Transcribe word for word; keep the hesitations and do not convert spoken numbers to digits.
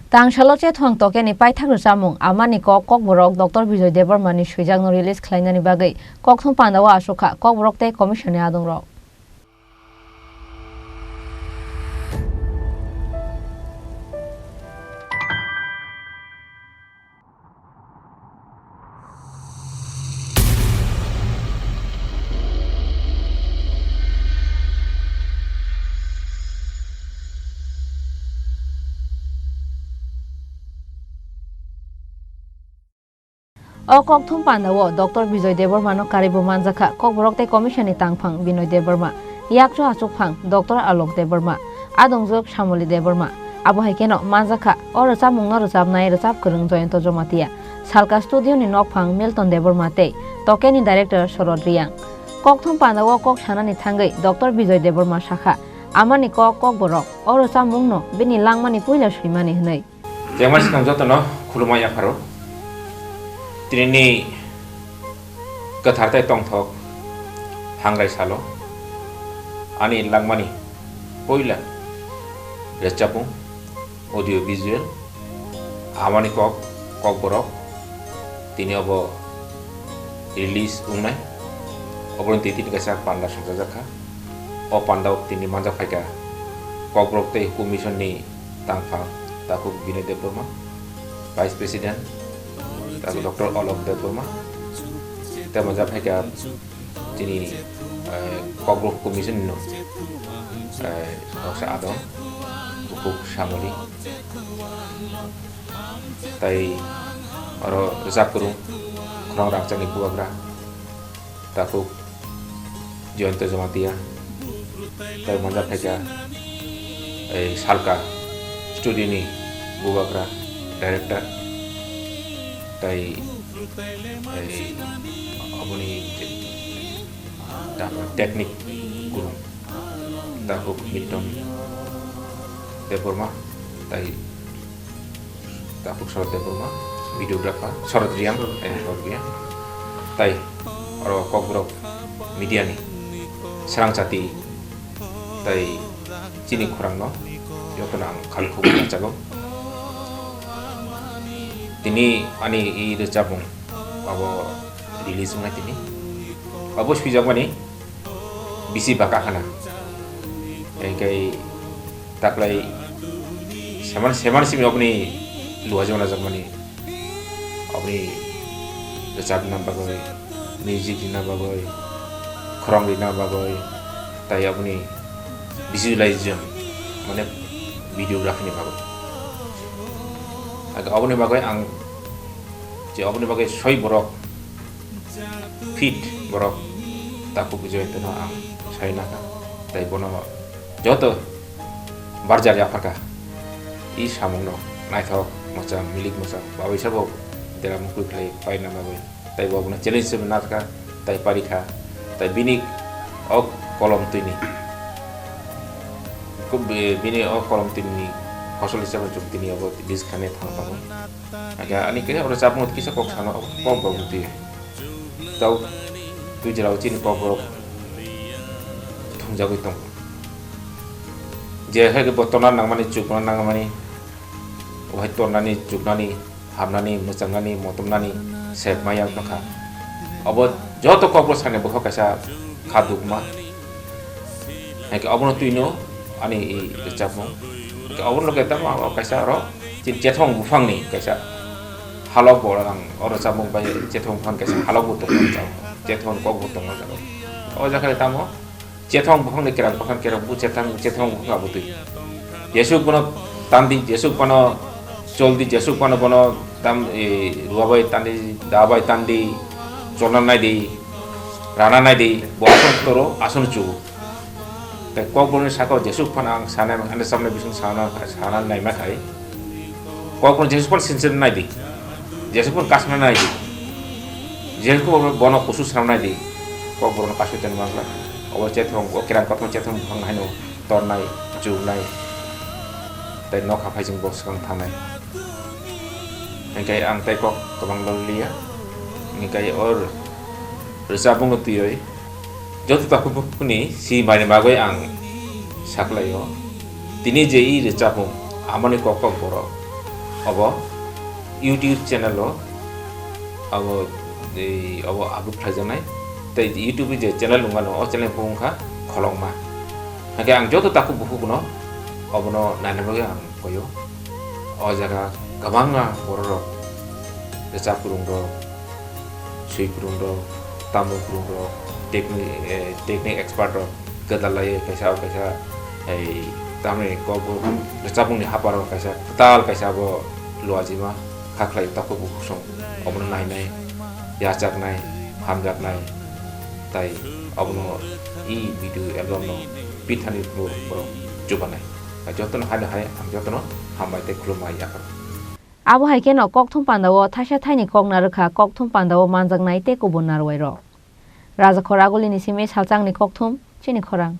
Tangsalo Chethwng Tokeni paithak rwchapmung Amani Kok Kokborok Doctor Bijoy Debbarma ni swijakno release khlainani bagwi kokthum pandao aswk kha Kokborok tei Commission ni adongrok. O kokthum pandao Doctor Bijoy Debbarmano karwibo manjakha Kokborok tei Commission ni tangphang Binoy Debbarma, yakchu achukphang Doctor Alok Debbarma, adongjwk Shamoli Debbarma. Abo hai kheno manjakha o rwchapmungno rwchapnai rwchap kwrwng Jayanta Jamatia, salka studio ni nokphang Milton Debbarma tei Tokeni director Sorod Riang. Kokthum pandao kok sanani thangwi Doctor Bijoy Debbarma sakha, Amani Kok Kokborok o rwchapmungno bini langmani puila swimani hwnwi. Chengma swkang jotono khulumma yapharo. Tinini kwthar tei tongthok hangrai salo ani langmani puila rwchapmung audio visual Amani Kok Kokborok tini obo release wngnai. Oboroni twi tini kaisa panda songchajakha. O pandao tini manjak phaikha Kokborok tei Commission ni tangphang takhuk Binoy Debbarma, Vice President, takhuk Doctor Alok Debbarma, tei manjak phaikha chini, eh, Kokborok Commission ni, eh, noksa adong, bukhuk Shamoli, tei oro rwchap kwrwng khorang rangchakni bubagra, takhuk Jayanta Jamatia, tei manjak phaikha, ei, Salka studio ni bubagra director, tei, ei, aboni je, tamo technique guru, takhuk Milton Debbarma, tei takhuk Sorot Debbarma, videographer, Sorot Riang, eh, Sorot Riang. Tai oro Kokborok media ni srang chati tai chini khorang no jotono ang khal khuk rwchago. Tini ani i rwchapmung abo release wngnai tini. Abo swijakmani bisi baka khana. Engkai taklai seman, seman simi oboni luajo na jakmani, oboni rwchapna bagwi, music rina bagwi, khorang rina bagwi, tai oboni visualization, mane videography ni bagwi. Aga oboni bagwi ang je oboni bagwi soi borok fit borok takhuk Jayantano ang sai nakha, tai bono joto barjar yapharkha. I samungno naithok mwchang, milik mwchang, babai sabo dera mukhui khlai paina bagwi, tai bo abono challenge se nakha, tai parikha, tai bini o kolom twini, kub, bini o kolom twini phosol hisab chwng tini obo release khainai thang tongo. Aga ani khe oro chapmung kisa kok sana kok bo bwtwi. Tau twi jora o chini kok borok thwngjagwi tongo. Je hai khe bo torna nangmani, chukna nangmani, o hai tornani, chuknani, hamnani, mwchangnani, motomnani sep maya wngkha. Obo joto kok bo sani bwkha kaisa kha dukma. Hai khe obono twino ani i rwchapmung. Hai khe obono loge tamo abo kaisa oro chini chethong buphangni kaisa halok bo ang oro rwchapmung bai chethong buphang kaisa halok bo tongo rwchapmung. Chethong kok bo tongo rwchapmung. O jaga tamo chethong buphangni kerang buphang kerang bu chethang chethong buphang abo twi. Jesuk bono tandi, jesuk bono choldi, jesuk bono bono tam, e, ruwa bai tandi, da bai tandi, cholna naidi, rana naidi, bo aswk toro, aswk chugo. Tei kokborokni sakao jesuk phano ang sanai, ang samani bising sana, sana naima khai. Kokborok jesuk phano sinsin naidi, jesuk phano kasna naidi, jesuk bono kusu sana naidi, kokborokno kasui tongma wngkha. Obo chethong, o kerang kothoma chethong buphang haino tornai, chuknai, tei nokha phaising bo swkang thangnai. Hingke ang tei kok kwbang loliya. Hingke o rwchapmungno twiwi joto takhukni si mani bagwi ang saklaio. Tini je i rwchapmung, amoni kok kok borok. Obo YouTube channel o abo, ei, obo upload khlaijaknai. Tei YouTube je channel wngmano, o channel bo wngkha Kholokma. Hakhe ang joto takhuk bukhukno obono naina bagwi ang koyo. O jaga kwbangma bororok, rwchap kwrwngrok, swi kwrwngrok, tamung kwrwngrok, technique, eh, technique expert rok kwtal laiwi kaisa o kaisa, ei, tamni kok rwchapmungni haparo kaisa kwtal kaisa abo luajima kha khlai takhuk bukhuk song obono nainai, yachaknai, hamjaknai, tai obono e video album no pithani borok chubanai. Jotono haino hai ang jotono hambai tei khulumbai yapharo. Abo hai kheno kokthum pandao thaisa thaini kok narwkha, kokthum pandao manjaknai tei kubun narwai rok. Rajakhor Agulini simi salchangni kokthum, chini khorang.